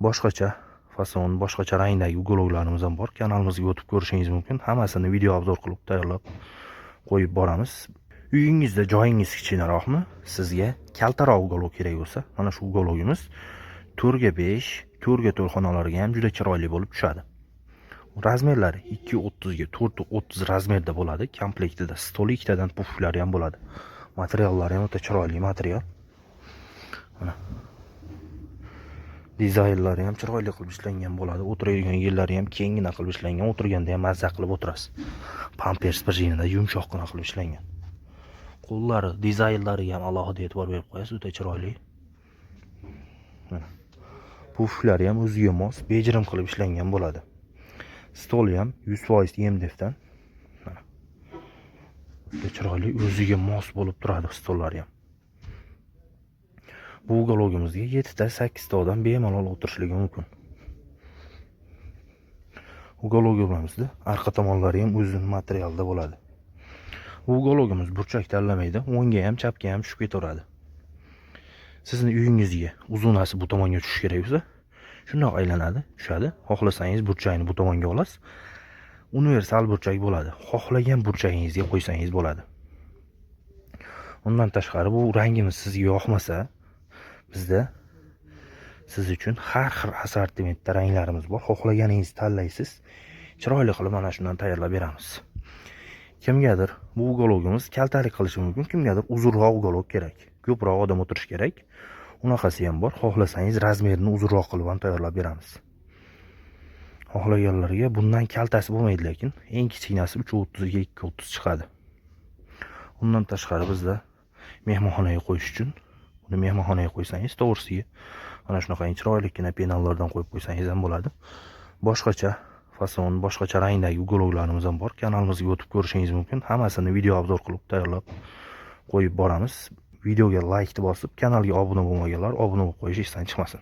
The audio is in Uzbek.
Boshqacha fason, boshqacha rangdagi уголок larimiz ham bor. Kanalimizga o'tib ko'rishingiz mumkin. Hammasini video обзор qilib tayyorlab qo'yib boramiz. Uyingizda joyingiz kichkinaroqmi? Sizga kaltaroq уголок kerak bo'lsa, mana shu уголок imiz 4 ga 5, 4 ga 4 xonalarga ham juda chiroyli bo'lib tushadi. Размер lari 2.30 ga 4.30 размер da bo'ladi. Komplektida stoli, ikkitadan puflari ham bo'ladi. Materiallari ham o'ta chiroyli material. Mana. Dizaynlari ham chiroyli qilib ishlangan bo'ladi. O'tiradigan yerlari ham kenggina qilib ishlangan. O'tirganda ham mazza qilib o'tirasiz. Pampers пружина da yumshoqqina qilib ishlangan. Qo'llari, dizaynlariga ham alohida e'tibor berib qo'yasiz, o'ta chiroyli. Mana. Puflari ham o'ziga mos, bejirim qilib ishlangan bo'ladi. Stoli ham 100% MDFdan. Mana. Juda chiroyli, o'ziga mos bo'lib turadi stollari ham. Bu уголок imizga 7 ta, 8 ta odam bemalol o'tirishligi mumkin. Уголок imizda arqa tomonlari ham o'zini materialda bo'ladi. Bu уголок imiz burchak tanlamaydi, o'ngga ham, chapga ham tushib ketaveradi. Sizni uyingizga uzunasi bu tomonga tushishi kerak bo'lsa, shundoq aylanadi, tushadi. Xohlasangiz, burchakni bu tomonga olasiz. Universal burchak bo'ladi. Xohlagan burchagingizga qo'ysangiz bo'ladi. Undan tashqari, bu rangimiz sizga yoqmasa, bizda siz uchun har xil assortimentda ranglarimiz bor. Xohlaganingizni tanlaysiz. Chiroyli qilib mana shundan tayyorlab beramiz. Kimgadir bu уголок imiz kaltalik qilishi mumkin, kimgadir uzunroq уголок kerak. Ko'proq odam o'tirishi kerak. Unaqasi ham bor. Xohlasangiz, размер ini uzunroq qilib ham tayyorlab beramiz. Xohlaganlarga bundan kaltasi bo'lmaydi, lekin eng kichkinasi 3.30 ga 2.30 chiqadi. Undan tashqari, bizda mehmonxonaga qo'yish uchun, buni mehmonxonaga qo'ysangiz, to'g'risiga mana shunaqa chiroylikkina penallardan qo'yib qo'ysangiz ham bo'ladi. Boshqacha fason, boshqacha rangdagi уголок larimiz ham bor. Kanalimizga o'tib ko'rishingiz mumkin. Hammasini video обзор qilib tayyorlab qo'yib boramiz. Videoga laykni bosib, kanalga obuna bo'lmaganlar obuna bo'lib qo'yish esdan chiqmasin.